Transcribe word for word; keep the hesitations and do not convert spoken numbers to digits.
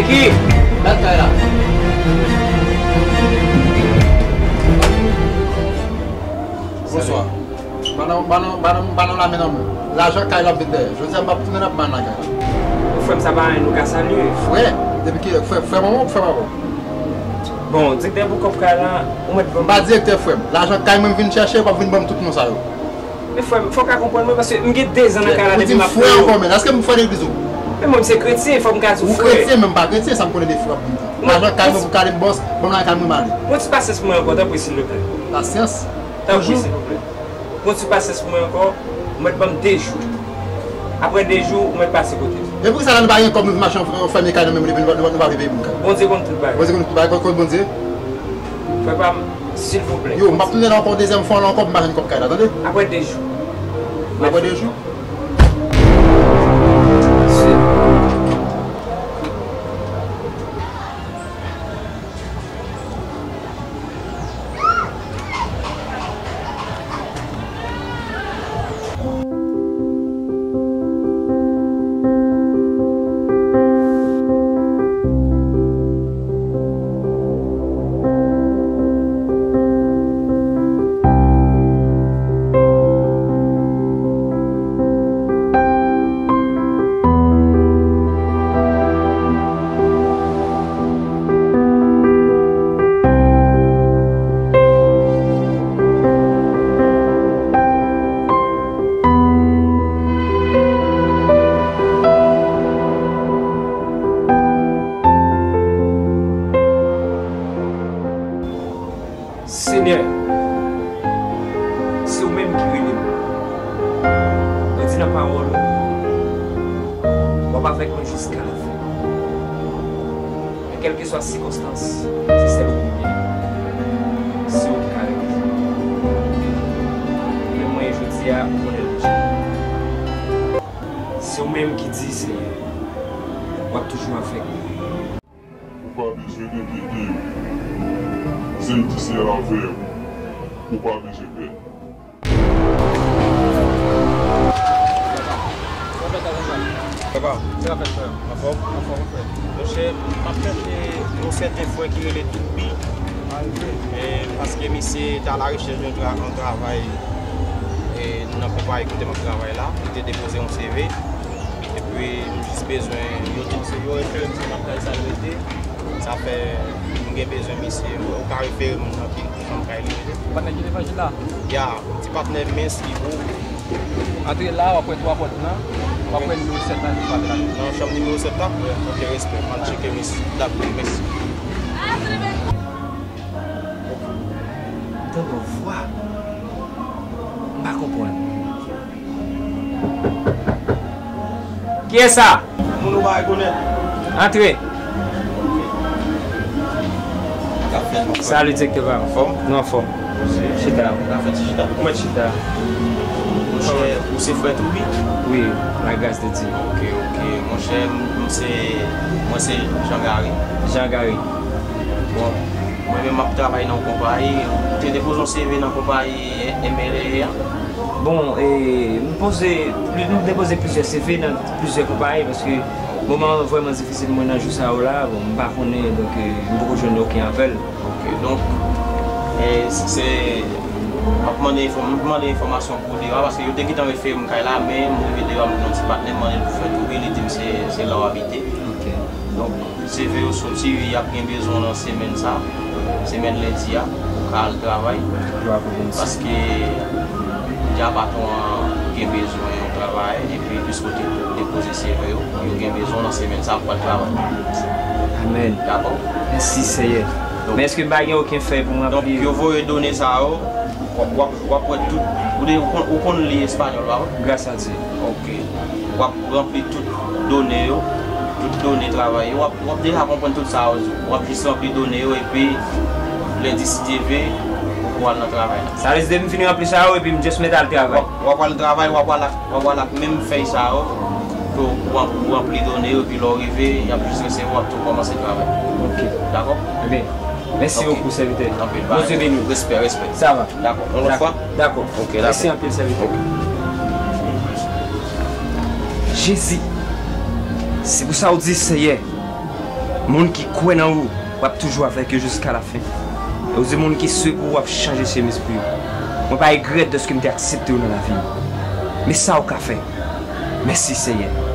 Ki? Gad kay la. Bonswa. Ban nan, ban nan, ban nan, ban nan lamen nan men. Lajan kay la ap vin dèyè. Jodi a m p ap tounen ap ban nan kay la. Frè m, sa pa anyen nou ka salye. Frè? Depi kilè? Frè, frè manman ou frè papa w? Bon, direktè pou kòb kay la, ou mèt ban m. M pa direktè, frè m. Lajan kay mwen m vin chèche, w ap vin ban m tout non sa yo. Men frè m, fò w ka konprann mwen, paske m gen dezan nan kay la depi m ap peye w. Ou di m frè ankò, men èske m frè legliz ou? Men mwen, m se kretyen, fò m ka di w frè. Ou kretyen, men m pa kretyen, sa m konnen de frè ap vin di. Lajan kay mwen pou kale m bòs, ban m lajan kay mwen m ale. Pran ti pasyans pou mwen ankò, tanpri, silvouplè. Pasyans? Tanpri, toujou. Silvouplè. Pran ti pasyans pou mwen ankò, ou mèt ban m de jou. Apre de jou, ou mèt pase kote m. E poukisa lè nou pa gen kòb, nou vin mache an, an fèmen kay nou menm, nou, nou, nou pa vle peye moun kay? Bondye konn tout bagay. Bondye konn tout bagay, kot, kot Bondye? Frè pa m, silvouplè. Yo, m ap tounen la ankò dezyèm fwa la ankò, m pa jwenn kòb kay la, tande? Apre de jou. Apre de jou? Senyè, se ou menm ki rele m. Ou di nan pawòl ou, w ap avèk mwen jiska lafen. Men kèlkeswa sikonstans, se sèl ou ki gen. Se ou ki ka regle. Men mwen, jodi a, ou konnen l deja. Se ou menm ki di, Senyè, w ap toujou avèk mwen. Ou pa bezwen enkyete w. Zen di Senyè l avè w. Ou pa bezwen pè. Papa, sa fèt, frè? Anfòm? Anfòm, frè. Monchè, m ap chèche yon sèten frè ki rele Toubi. E, paske misye t alarechèch yon tra-, yon travay, e, nan konpayi kote m ap travay la. Li te depoze yon C V. Epi, m jis bezwen, yo di m se yo refere m se nan kay sa l rete. Sa fè, m gen bezwen misye. Ou ka refere m nan ki, ki fanm kay li rete? Patnè ki devan jila? Ya, ti patnè mens ki gwo. Antre la, w ap wè twa pòt lan, w ap wè nimewo sèt la, ki frape la. Nan chanm nimewo sèt la? Wi. Ok, respè. M al tcheke misye. Dakò, mèsi. M tande yon vwa. M pa konprann. Kiyès sa? Moun ou pa rekonèt. Antre. Sa fèt, mon frè. Salut, direktè pa m. Anfòm? Nou anfòm. Chita. Sa fèt, chita. Ou mèt chita. Monchè, ou se frè Toubi? Wi, la gras de Dye. Ok, ok. Monchè, m, m se, mwen se Jean Gary. Jean Gary. Bon, mwen menm m ap travay nan yon konpayi. Ou te depoze yon C V nan konpayi M L A a? Bon, e, m poze, m depoze plizyè C V nan plizyè konpayi paske moman an vrèman difisil mwen nan jou sa yo la, bon, m pa konnen, donk, e, m poko jwenn okenn apèl. Ok, donk, e, se, m ap mande enfò-, m ap mande enfòmasyon pou dewa, paske yo te gentan refere m kay la, men m rive dewa, m jwenn yon ti patnè, m mande l pou fè tou, li di m se, se la w abite. Ok. Donk, C V yo soti, y ap gen bezwen w nan semèn sa, semèn lendi a, pou w ka al travay. Glwa pou Bondye. Paske deja patwon an gen bezwen yon travay, epi piske w te depoze C V yo, yo gen bezwen w nan semèn sa pou w al travay. Amèn. Dakò? Mèsi, Seyè. Donk, men èske m pa gen okenn fèy pou m ranpli? Donk, yo voye done sa yo, w ap, w ap, w ap wè tout, ou de, ou konn, ou konn li espanyòl, pa vre? Gras a Dye. Ok. W ap ranpli tout done yo, tout done travay yo. W ap, w ap deja konprann tout sa yo. W ap jis ranpli done yo, epi lendi, si Dye vle, ou pou al nan travay la. Sa vle di, depi m fin ranpli sa yo, epi m just mèt al travay? W ap, w ap al travay, w ap al ak, w ap al ak menm fèy sa yo, pou, pou w ranpli done yo, epi lè w rive, y ap jis resevwa, w ap tou kòmanse travay. Ok. Dakò? Ebyen, mèsi bokou, sèvitè. Anpil bagay. Bondye beni w. Respè, respè. Sa va. Dakò. Yon lòt fwa? Dakò. Ok, dakò. Mèsi anpil, sèvitè. Ok. Jezi, se pou sa w di, Seyè, Moun ki kwè nan ou, w ap toujou avèk yo jiska lafen. E ou se moun ki swe pou ou ap chanje chemen espri yo. Mwen pa regrèt dèske m te aksepte w nan lavi m. Men sa w ka fè. Mèsi, Senyè.